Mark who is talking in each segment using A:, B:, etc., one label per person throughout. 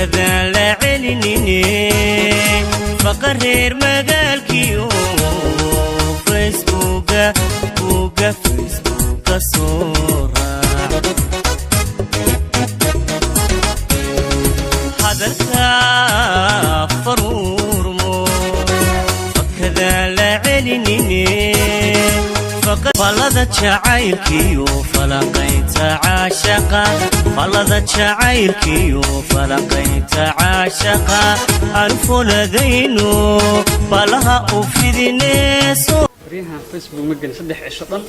A: Fakadaan la celinine, faqa reer magaalkiyo Facebooka, buga Facebooka soo raac. Hadalka faruurmo, fakadaan la celinine, falada jacaylkiyo falaqaynta caashaqa, falada jacaylkiyo falaqaynta caashaqa aan fuladayno, balaha u fidineeso.
B: Waryahan Facebook ma gelin 3 cisho dhan,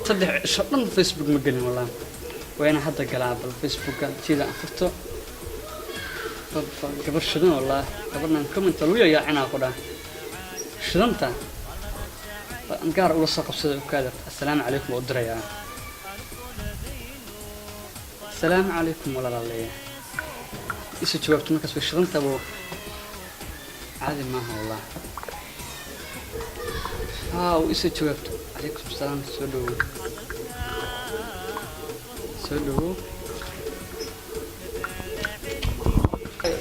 B: 3 cisho dhan Facebook ma gelin. Wallaan waa inaan hadda galaa. Bal Facebooka jida aan furto. Gabar shidan, wallah, gabadhan comment lagu yayaacinaa ku dhah shidanta aan gaar ula soo qabsaday ukaada. Assalaamu calaykum waa u dirayaa. Assalaamu calaykum walaalaaleeya, isu jawaabto markaas. Way shidantabo, caadi maaha wallah. Haa, uu isoo jawaabto. Calaykum salaam, soo dhawow, soo dhawow.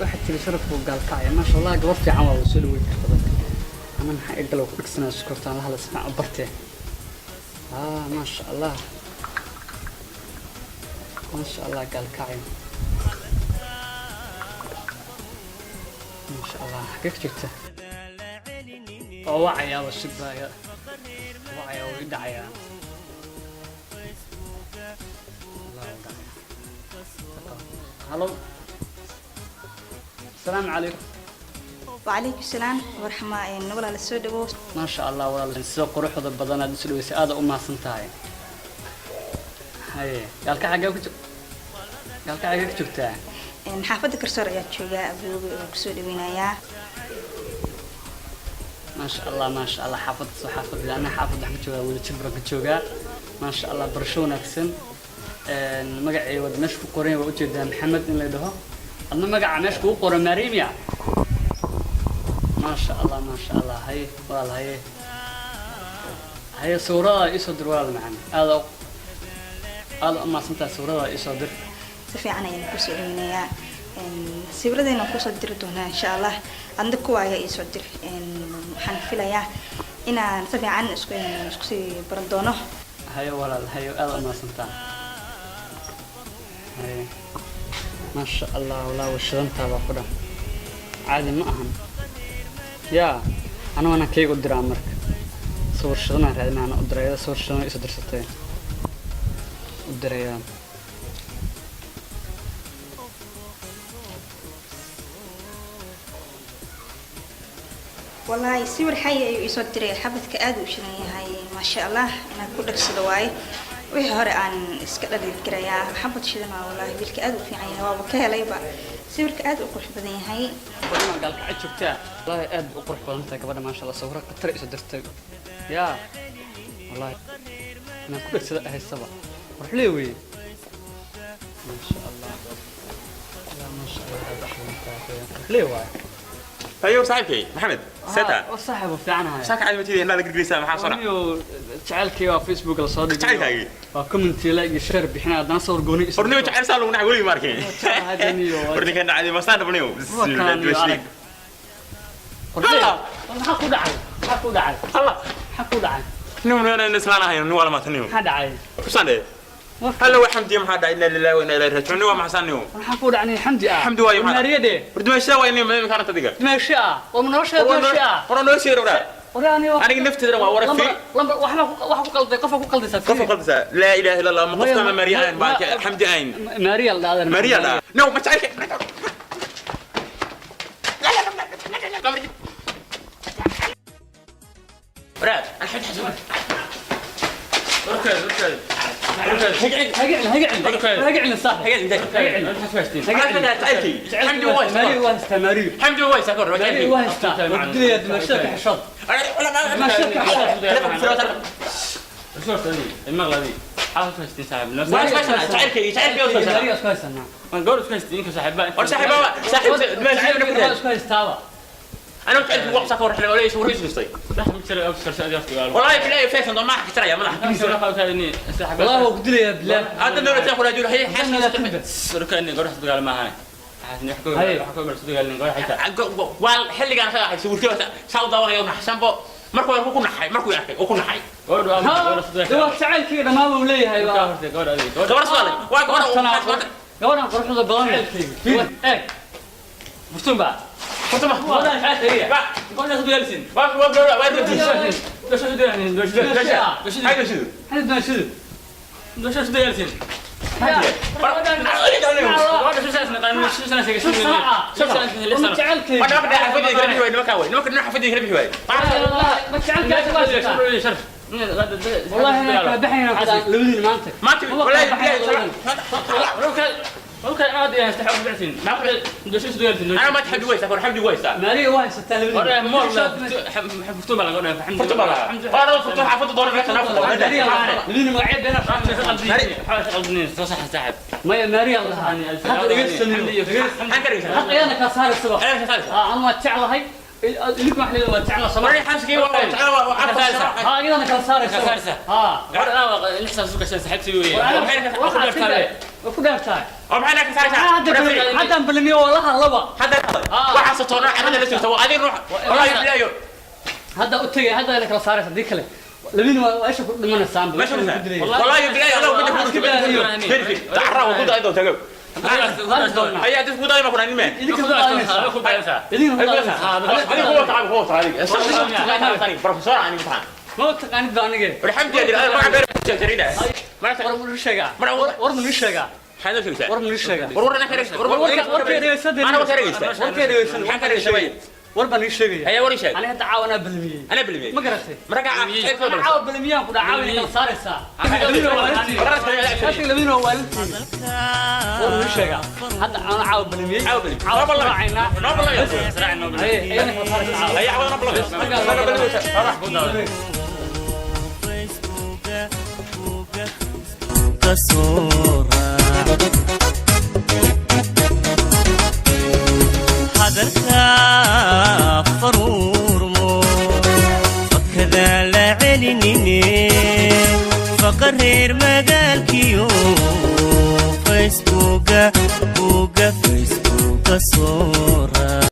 B: Waxaad tiri sharafku gaalkacya. Maasha Allah, gabar fiican waa, soo dhaweyn karta dadka. Ana maxaa igalow ku dhegsanaa sukortaan la hadla, si fiican u bartee. Haa, maasha Allah, maasha Allah, gaalkacyo, maasha Allah. Xagee ka joogta? Oo wacayaa, waa sugbaaya, wacayaa, wuu i dhacayaa. Allah, wuu dhacayaa. Halo, asalaamu calaykum.
C: وعليكم السلام ورحمة الله. Walaal, soo dhawow.
B: Maasha Allah walaal, sida quruxda badan aad isu dhaweysay, aada u mahadsan tahay. Haye, gaalka xaggee ku gaalka xaggee ka joogtaa?
C: Xaafadda Garsoor ayaa joogaa abooge, waan kusoo dhaweynayaa.
B: Maasha Allah, maasha Allah. Xaafadda soo xaafadda, ana xaafadda waxaan ka joogaa Wadajir baan ka joogaa. Maasha Allah, barasho wanaagsan. Magacay wada meesha ku qoran waa ujeedaa, Maxamed in la dhaho. Adna magaca meesha kugu qoran Maariimiya. Maasha Allah, maasha Allah. Haye walaal, haye, haye, sawirada isoo dir walaal macaan. Aada aada u mahadsantahay, sawirada isoo dir.
C: Si fiican ayaan kusoo dhaweynayaa. Sawiradeena waan kusoo diri doonaa insha Allah. Adna kuwa ayaa iisoo dir. Waxaan filayaa inaan si fiican isku sii baran doono.
B: Haye walaal, haye, aada u mahadsantahay. Haye, maasha Allah, walaa way shidantaa baa ku dhan, caadi ma ahan. Yaa anigana kayga u diraa marka sawir shidanaan raadinaa, u diraya sawir shidan iso dirsatay, u dirayaa.
C: Wallaahi sawir xay ayuu iisoo diray. Xabadka aad u shidan yahay, maasha Allah. Inaan ku dhagsado waaye, wixii hore aan iska dhaliid garayaa. Xabad shidan waa, wallaahi wiilka aad u fiican yahay, waaba ka helayba. Sawirka aad u qurux badan yahay.
B: Gabadha gaalkacyo joogtaa, wallaahi aad bay u qurux badan tahay gabadha. Maasha Allah, sawiro khatar iso dirtay. Yaa wallaahi inaan ku dhegsada haysaba, quruxlee weye. Maasha Allah, yaa maasha Allah, aad u shidan tahay, quruxlee waaye.
D: Ayo saaxiibkay Maxamed, seta.
B: Waa saaxiib, fiicanahay.
D: Saaka cali matidi indhaha la girgiraysaa, maxaa soo dhac?
B: Aniyo jacaylkii waa Facebook la soo dhigay.
D: Jacaylkaagii?
B: Waa comment like iyo share bixinaa, haddana sawir gooni iso.
D: Horniyo jacayl saa lagu nacay weligii ma arkin.
B: Hadaniyo.
D: Horninkan nacay masaan dhabniyo.
B: Bismillah.
D: Allah.
B: Maxaa ku dhacay? Maxaa ku dhacay?
D: Allah.
B: Maxaa ku dhacay?
D: Nin nin islaan ahayn, nin wala maatan nin.
B: Maxaa dhacay?
D: Kusaan dheh. Halla waa Xamdi, maxaa dhacay? Inna lillahi wa inna ilayhi raaji'uun. Nin waa maxsan nin.
B: Maxaa ku dhacay Xamdi ah?
D: Xamdi waayo maxaa?
B: Maariyade.
D: Hordimaashaa waa inay ma karanta diga.
B: Dimaasho ah, waa nolosha dimaasho ah.
D: Hore noo sheegay waraa.
B: Waraani.
D: Aniga nafteeda waa wara fi.
B: Lambar waxba waxa ku qalday, qofa ku qaldaysaa.
D: Qof qaldaysaa. Laa ilaaha illa Allah, ma qofka ma Maariya ahayn baa Xamdi ahayn.
B: Maariya la dhahdaa.
D: Maariya la. No, ma jacaylka. Waraad, alxamd xasan.
E: وركز وركز وركز.
B: هقعل هقعل هقعل صح.
D: هقعل.
B: هقعل.
D: حمدي وايس.
B: ماريو وايس، ماريو.
D: حمدي وايس اقول.
B: ماريو وايس. بدي دمشق حشط.
E: المغلبي حاول تهستين صاحب.
B: ماريو اسكو هيسنا.
E: ما قول اسكو هستين صاحب.
D: صاحب صاحب.
B: اسكو هيستاوا.
D: انا متعرف وقت سكر احنا ولا يسوي رئيس نصي. والله بالله فيصل ما حكيت ترى يا مدح.
B: والله هو قدري يا بالله.
D: هذا دولة تاخذ رجل هي حاسس
E: ركني قرحت قال ما هاي.
D: Waa xilligaan asaga ahay sawirkii saa u daawanaya naxsanbo markuu arkay ku naxay, markuu arkay oo ku naxay.
B: Ha, dee waa jacaylkii dhammaan buu leeyahay baa.
D: Gabar su'aal waa gabar.
B: Gabadhan quruxda badan leh. Eeg.
E: Furtun baa.
D: Horta ma
E: Gabadhan maxaa tagaya? Gabadhan soo dagaalsin.
D: Waa gabar, waa
E: Doosha soo dagaalsin. Doosha. Doosha.
D: hayda sidoo.
B: Maxay doonashadu?
E: Doosha soo dagaalsin. Gabadha soo saasna qaan soo saasna
B: Shan sano ah. Ma jacaylkayga.
D: Ma nimanka xafadii kala bixi waay, nimanka way, nimanka dhinaca xafadii kala bixi waay.
B: Ma jacaylkaaga waa jirtaa. والله انا kala baxayna labadiin maanta.
D: Maanta wallahi billahi. Ana ma taxaddi waysaa kor xabdi waysaa.
B: Maaliga waa haysataa labadiin.
D: Furto baa lahaa, waa dhawr furto xaafadda dooran meesha naa furto.
B: Labadiin magacyo beena. Maya, maariga lahaa hadda dhegeysanyo.
D: Maxaan ka dhegeysanaa?
B: Xaq ayana kaa saaraysaba.
D: Ayana kaa saaraysa.
B: Aa, anu waa jeclahay, idinku wax leedahay waa jeclaa sama.
D: Wallahi xaaskii waa jeclaa, waa afar.
B: Ha, iyadana kala saaraysa. Ha, waa ku dheertahay.
D: Oo maxay ka saaraysaa?
B: Hadda haddaan balamiyo waa la hadlaba.
D: Hadda waxaa sotoona carrada la joogta waa adiga ruux, wallahi billahi.
B: Hadda u tegay, hadda ayna kala saaraysa, haddii kale labadiin waa isha ku dhimanaysaanba.
D: Meesha wallahi billahi Allah ku dhufto tacarra waa ku daay doontaa gob ayaa dad ku daay ma ku naan nimeen.
B: Idinka ku daadanaysaa, idinka ku daadanaysaa.
D: Adiga kuwa tacab kuwa tacab professor ani imtixaan.
B: Ma taqaanid ba anige.
D: والحمد لله انا ما عبير جريده.
B: War ma ii sheegaa? War ma ii sheegaa?
D: حاجه شو؟
B: War ma ii sheegaa?
D: ور انا كريس ور.
B: Warkee dhegeysan.
D: انا وكريس.
B: Warkee dhegeysan.
D: maxaan ka dhegeysan?
B: War baan ii sheegaya.
D: هيا وري شيء.
B: Aniga hadda caawa anaa balmiyey.
D: انا بلمي.
B: Ma garatay?
D: مرقع.
B: Ana caawa balmiyaan ku dhaca, caawa kala saaraysaa. Labadiina waa waalintiin. Labadiina waa waalintiin. War ma ii sheegaa? Hadda ana caawa balmiyey.
D: Caawa balmiyey.
B: Caawa
D: Noo ballamay.
B: raacaynaa.
D: Noo ballamay.
B: Haye, ayana kala saaraysaa caawa.
D: هيا عوض بلمي.
A: Facebooka soo raac hadalka faruurmo fakadaan la celinine faqa reer magaalkiyo Facebooka buga Facebooka soo raac.